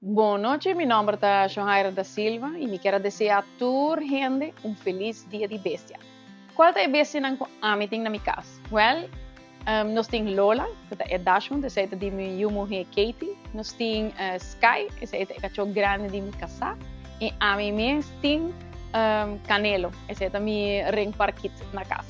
Bon nochi, mi nomber ta Shohaira da Silva y mi kier a desea tur hende un feliz Dia di Bestia. Cual ta e bestianan cu ami tin na mi cas? Well, nos tin Lola, cu ta e dachshund, esey ta di mi yu muhe Katie. Nos tin Sky, esey ta e cacho grandi di mi casa. Y ami mes tin Canelo, esey ta mi ringparkiet na cas.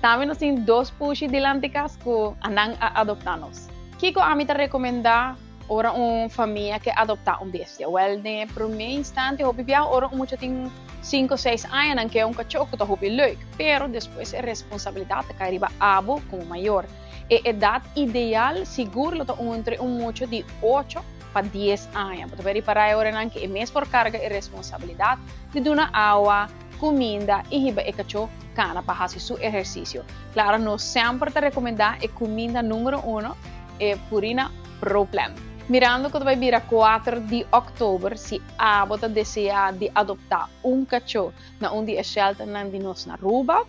Tambe nos tin dos pushi dilanti cas cu nan a adopta nos. Kico ami ta recomenda ora un famia ke adoptá un bestia? Wèl, den e promé instante hopi biaha ora un mucha tin sinku o seis aña nan ke un kachó ku ta hopi leuk, pero despues e responsabilidat ta kai riba abo komo mayor. E edat ideal sigur lo ta entre un mucha di ocho pa dies aña. Bo ta por ripará e oranan ku e mes por karga e responsabilidat di duna awa, kuminda i hiba e kachó kana pa hasi su ehersisio. Klaro nos semper ta rekomendá e kuminda número uno, e Purina Pro Plan. Mirando ku ta bai bira kuater di òktober, si abo ta deseá di adoptá un kachó na un di e shelternan di nos na Aruba,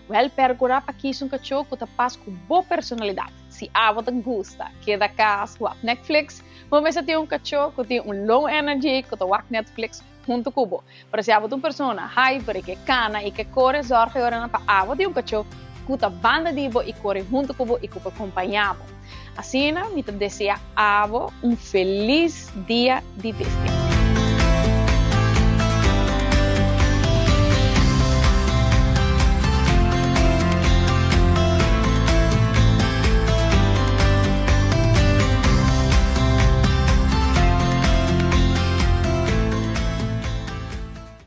wèl pèrkurá pa kis un kachó ku ta pas ku bo personalidat. Si abo ta gusta keda kas wak Netflix, bo mester tin un kachó ku tin un low energy ku ta wak Netflix huntu ku bo. Pero si abo ta un persona hyper i ke kana i ke kore, zòrg e oranan pa abo tin un kachó ku ta banda di bo i kore huntu ku bo i ku por kompañá bo. Asina mi ta deseá abo un felis Dia di Bestia.